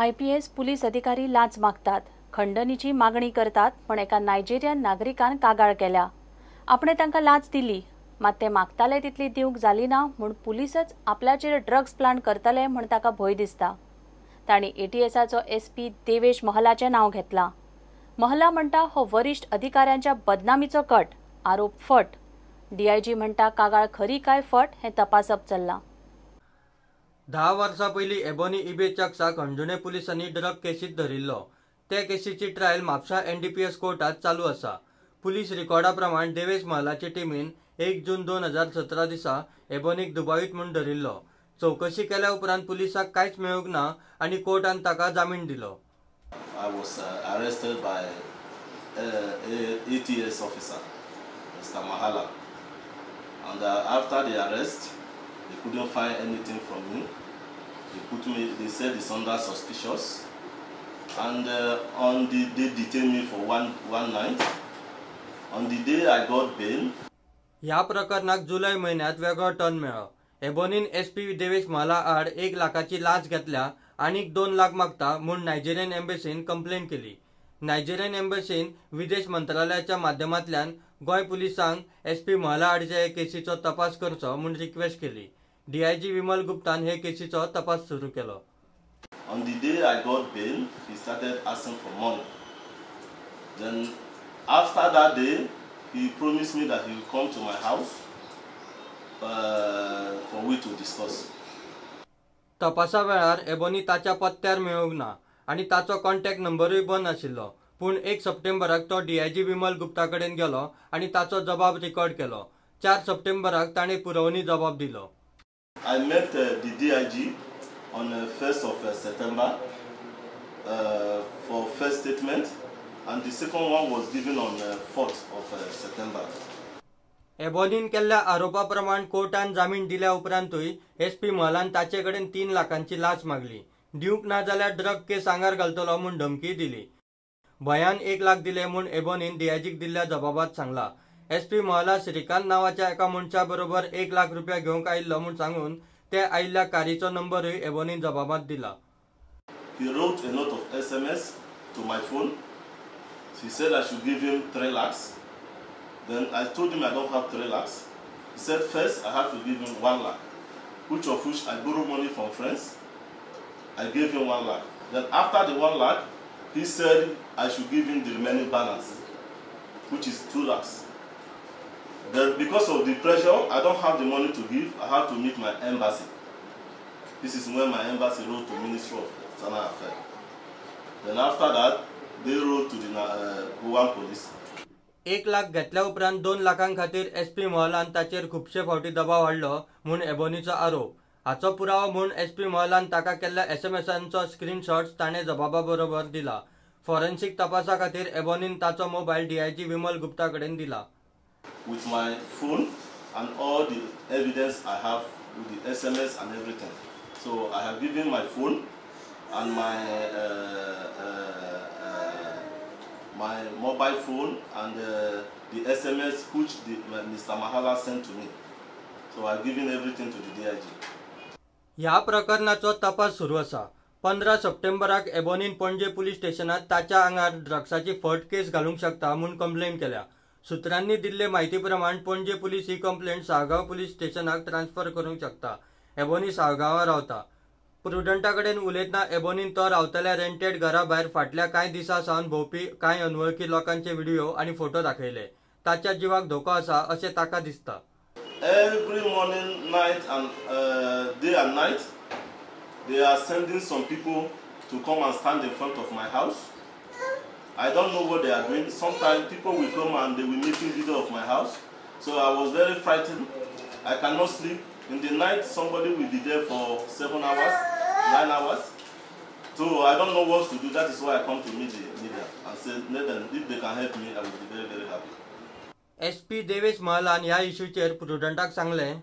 IPS police अधिकारी लांच मागतात, खंडणीची मागणी करतात, पण एका नायजेरियन नागरिकान कागाळ केल्या. आपणे तांकां लांच दिली, मात ते मागताले तितली दिवंक जाली ना म्हूण पुलिसच आपल्याचेर ड्रग्स प्लांट करतले म्हूण ताका भंय दिसता. तांणी एटीएसाचो एसपी देवेश महलाचें नांव घेतलां. महला म्हणटा हो वरिश्ठ अधिकाऱ्यांच्या बदनामीचो कट, आरोप फट. डीआयजी म्हणटा कागाळ खरी काय फट हें तपासप चल्लां. 10 वर्सां पयलीं एबोनी इबे चक्साक हणजुणे पुलिसांनी ड्रग केसींत धरिल्लो. ते केसीची ट्रायल म्हापसा एनडीपीएस कोर्टात चालू आसा. पुलीस रिकॉर्डा प्रमाण देवेश महलाचे टिमीन 1 जून 2017 दिसा एबोनीक दुबावीत म्हूण धरिल्लो. चवकशी केल्या उपरांत पुलिसांक कांयच मेळूंक ना आनी कोर्टान ताका जामीन दिलो. I was arrested by ATS officer, Mr. Mahala, and after the arrest, they couldn't find anything from me. They put me. They said it's under suspicious, and on the they detained me for one night. On the day I got bail. ह्या प्रकरणाक जुलय म्हयन्यांत वेगळो turn मेळ्ळो. एबोनीन SP Devesh महला आड 1 लाखाची लांच घेतल्या आनीक 2 लाख मागता म्हूण नायजेरियन एम्बसीन कंप्लेन केली. नायजेरियन एम्बसीन विदेश मंत्रालयाच्या माध्यमांतल्यान गोंय पुलिसांक एसपी महला आडचे हे केसीचो तपास करचो म्हूण रिक्वेस्ट केली. डीआयजी विमल गुप्तान हे केसीचो तपास सुरू केलो. On the day I got bail, he started asking for money. Then after that day, he promised me that he will come to my house for we to discuss. तपासा वेळार ebony ताच्या पत्त्यार मेळूंक ना आनी ताचो कॉन्टॅक्ट नंबरूय बंद आशिल्लो. पूण 1 सप्टेंबराक तो डीआयजी विमल गुप्ता कडेन गेलो आनी ताचो जबाब रिकॉर्ड केलो. 4 सप्टेंबराक ताणें पुरवणी जबाब दिलो. I met the DIG on 1st of September for first statement, and the second one was given on 4th of September. एबोनीन केल्ल्या आरोपा प्रमाण कोर्टान जामीन दिल्या उपरांतूय एसपी महलान ताचे कडेन 3 लाखांची लांच मागली. दिवंक ना जाल्यार ड्रग केस आंगार घालतलो म्हूण धमकी दिली. भंयान 1 लाख दिले म्हूण एबोनीन डीआयजीक दिल्ल्या जबाबात सांगला. एसपी महला श्रीकांत नांवाच्या एका मनशा बरोबर 1 लाख रुपया घेवंक आयिल्लो म्हूण सांगून ते आयिल्ल्या कारीचो नंबरूय एबोनीन जबाबात दिला. He wrote a note of SMS to my phone. He said I should give him 3 lakhs. Then I told him I don't have 3 lakhs. He said first I have to give him 1 lakh, which of which I borrowed money from friends. I gave him 1 lakh. Then after the 1 lakh, he said I should give him the remaining balance, which is 2 lakhs. Then because of the pressure, I don't have the money to give. I have to meet my embassy. This is when my embassy wrote to Ministry of External Affairs. Then after that, they wrote to the Goan police. 1 lakh घेतल्या उपरांत 2 लाखां खातीर SP महलान ताचेर खुबशे फावटी दबाव हाडलो म्हूण एबोनीचो आरोप. हाचो पुरावो म्हूण एसपी महलान ताका केल्ल्या एसएमएसांचो स्क्रीनशॉट्स ताणें जबाबा बरोबर दिला. फॉरेन्सिक तपासा खातीर एबोनीन ताचो मोबायल डीआयजी विमल गुप्ता कडेन दिला. With my phone and all the evidence I have with the SMS and everything. So I have given my phone and my my mobile phone and the SMS which Mr. Mahala sent to me. So I've given everything to the DIG. ह्या प्रकरणाचो तपास सुरू आसा. 15 सप्टेंबराक एबोनीन Panaji police स्टेशनात ताच्या आंगार ड्रग्साची फट केस घालूंक शकता म्हूण कंप्लेन केल्या. सुत्रांनी दिल्ले म्हायती प्रमाण पणजे पुलीस ही कंप्लेंट साळगांव पुलीस स्टेशनाक ट्रान्सफर करूंक शकता. एबोनी साळगांवां रावता. प्रुडंटा कडेन उलयतना एबोनीन तो रावतल्या रेंटेड घरा भायर फाटल्या कांय दिसां सावन भोंवपी कांय अनवळखी लोकांचे व्हिडिओ आनी फोटो दाखयले. ताच्या जिवाक धोको आसा अशें ताका दिसता. Every morning, night and day and night, they are sending some people to come and stand in front of my house. I don't know what they are doing. Sometimes people will come and they will make a video of my house. So I was very frightened. I cannot sleep. In the night, somebody will be there for 7 hours, 9 hours. So I don't know what to do. That is why I come to meet the media and say, Nathan, if they can help me, I will be very, very happy. SP Devesh महलान ह्या इश्यूचेर प्रुडंटाक सांगलें,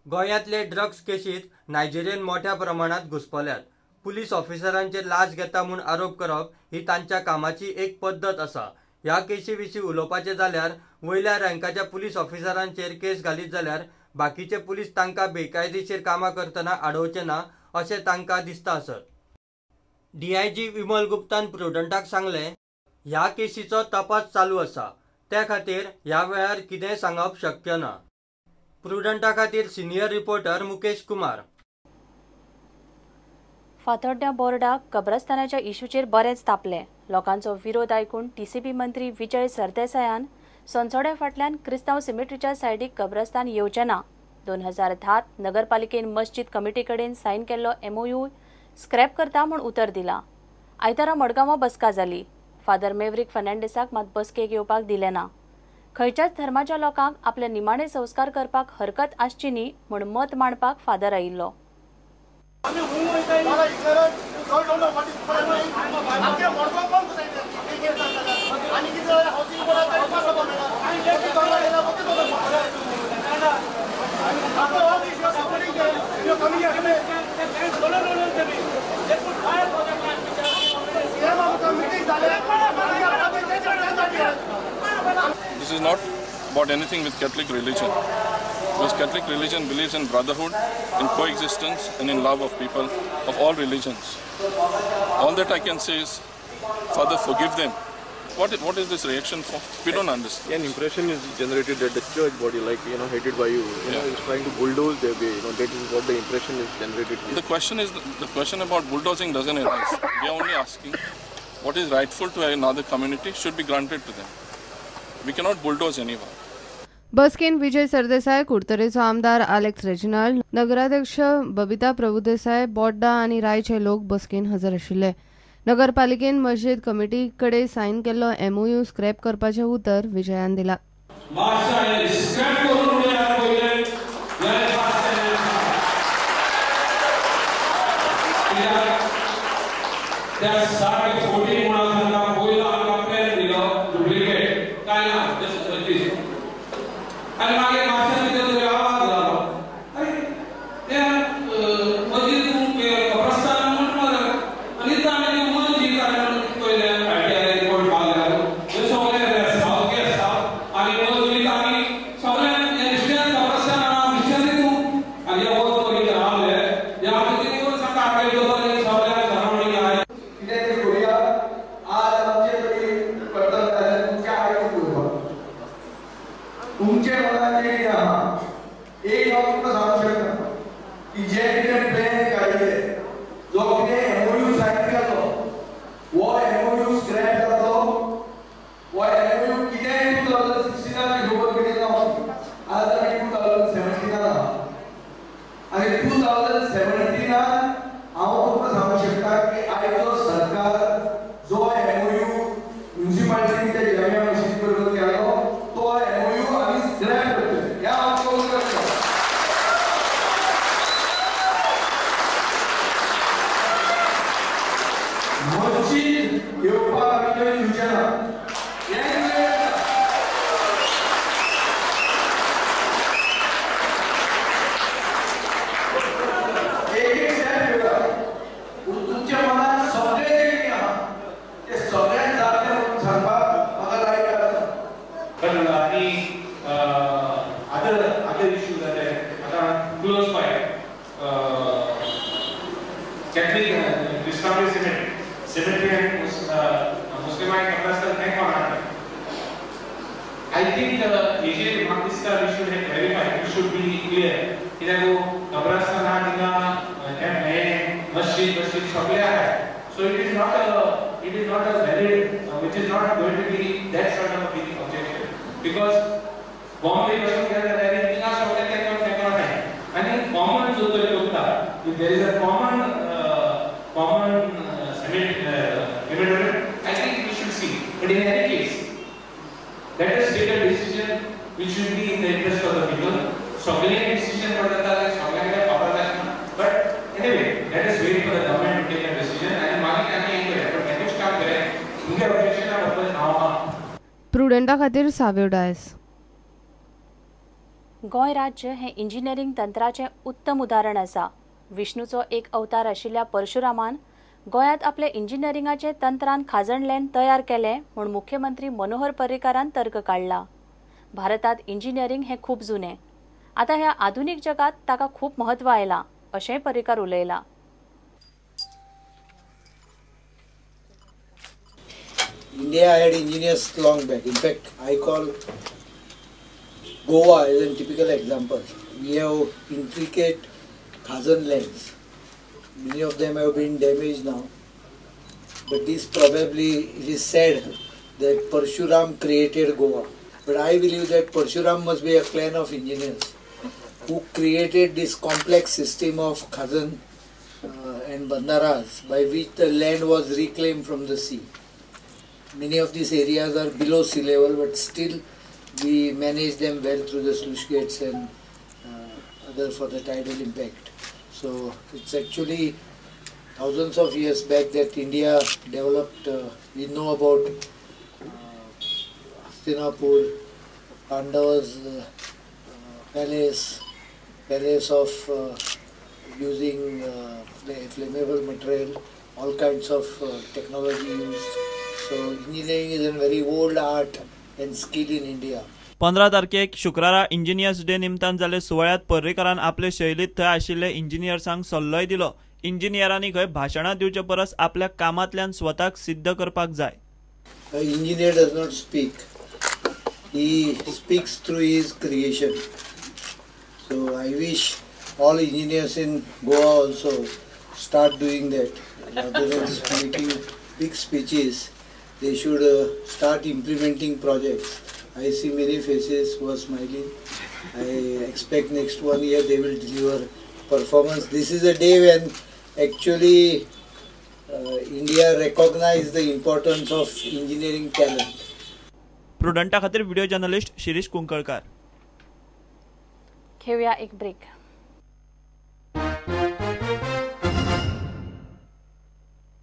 गोंयांतले drugs केसींत Nigerian मोठ्या प्रमाणांत घुस्पल्यात. Police ऑफिसरांचेर लांच घेता म्हूण आरोप करप ही तांच्या कामाची एक पद्दत आसा. ह्या केसी विशीं उलोवपाचें जाल्यार वयल्या रँकाच्या पुलीस ऑफिसरांचेर केस घालीत जाल्यार बाकीचे पुलीस तांकां बेकायदेशीर कामां करतना आडोवचे ना अशें तांकां दिसता आसत. डीआयजी विमल गुप्तान प्रुडंटाक सांगलें, ह्या केसीचो तपास चालू आसा, त्या खातीर ह्या वेळार कितें सांगप शक्य ना. प्रुडंटा खातीर सिनियर रिपोर्टर मुकेश कुमार. फातोड्ड्यां बोर्डाक कब्रस्तानाच्या इशूचेर बरेंच तापलें. लोकांचो विरोध आयकून टीसीबी मंत्री विजय सरदेसायान सोनसोड्या फाटल्यान क्रिस्तांव सिमेट्रीच्या सायडीक कब्रस्तान येवचें ना. 2010 नगरपालिकेन मस्जिद कमिटी कडेन सायन केल्लो एमओयू स्क्रॅप करता म्हूण उतर दिलां. आयतारा मडगांवां बसका जाली. फादर मेवरीक फर्नांडीसाक मात बसकेक येवपाक दिलें ना. खंयच्याच धर्माच्या लोकांक आपले निमाणे संस्कार करपाक हरकत आसची न्ही म्हूण मत मांडपाक फादर आयिल्लो. This is not about anything with Catholic religion, because Catholic religion believes in brotherhood, in coexistence and in love of people of all religions. All that I can say is, Father, forgive them. What is this reaction for? We don't understand. An impression is generated that the church body, like, you know, headed by you, you know, is trying to bulldoze their way. You know, that is what the impression is generated here. The question about bulldozing doesn't arise. We are only asking what is rightful to another community should be granted to them. We cannot bulldoze anyone. बसकेन Vijay Sardesai, कुडतरेचो आमदार Alex Reginald, नगराध्यक्ष बबिता प्रभुदेसाय, बोड्डा आनी रायचे लोक बसकेन हजर आशिल्ले. नगरपालिकेन मस्जिद committee कडेन sign केल्लो MOU scrap करपाचें उतर विजयान दिला. So it is not a valid, which is not going to be that sort of a big objection, because Bombay पासून गेले जाल्यार थिंगा सगळे तेंको आनी कॉमन जो तरी उरता, if there is a common cemetery, I think we should see. But in any case, let us take a decision which should be in the interest of the people. सगळे डिसिजन पडटा सगळ्यांक खबर आसना, but anyway, let us wait for the government to take a decision आनी मागीर आमी हें करूया. पण हेकूच काम करूया, तुमच्या ऑब्जेक्शना बद्दल हांव प्रुडंटा खातीर साव्यो डायस. गोंय राज्य हें इंजिनियरींग तंत्राचें उत्तम उदाहरण आसा. विष्णूचो एक अवतार आशिल्ल्या परशुरामान गोंयांत आपले इंजिनियरिंगाचे तंत्रान खाजण लँड तयार केलें म्हूण मुख्यमंत्री मनोहर पर्रीकारान तर्क काडला. भारतांत इंजिनियरींग हें खूब जुनें, आतां ह्या आधुनीक जगांत ताका खूब म्हत्व आयलां अशेंय Parrikar उलयला. India had engineers long back. In fact, I call Goa as a typical example. We have intricate Khazan lands. Many of them have been damaged now. But this probably, it is said that Parshuram created Goa. But I believe that Parshuram must be a clan of engineers who created this complex system of Khazan and Bandaras by which the land was reclaimed from the sea. Many of these areas are below sea level, but still we manage them well through the sluice gates and other for the tidal impact. So it's actually thousands of years back that India developed, we know about Hastinapur, Pandavas palace of using flammable material, all kinds of technology used. So engineering is a very old art and skill in India. 15 तारखेक शुक्रारा engineers day निमतान जाल्ले सुवाळ्यांत पर्रीकारान आपले शैलीत थंय आशिल्ले इंजिनियर्सांक सल्लोय दिलो. इंजिनियरांनी खंय भाशणां दिवचे परस आपल्या कामांतल्यान स्वताक सिद्ध करपाक जाय. Engineer does not speak. He speaks through his creation. So I wish all engineers in Goa also start doing that. Rather than making big speeches, they should start implementing projects. I see many faces who are smiling. I expect next 1 year they will deliver performance. This is a day when actually India recognized the importance of engineering talent. प्रुडंटा खातीर video journalist Shirish Kunkalkar. घेऊया एक break.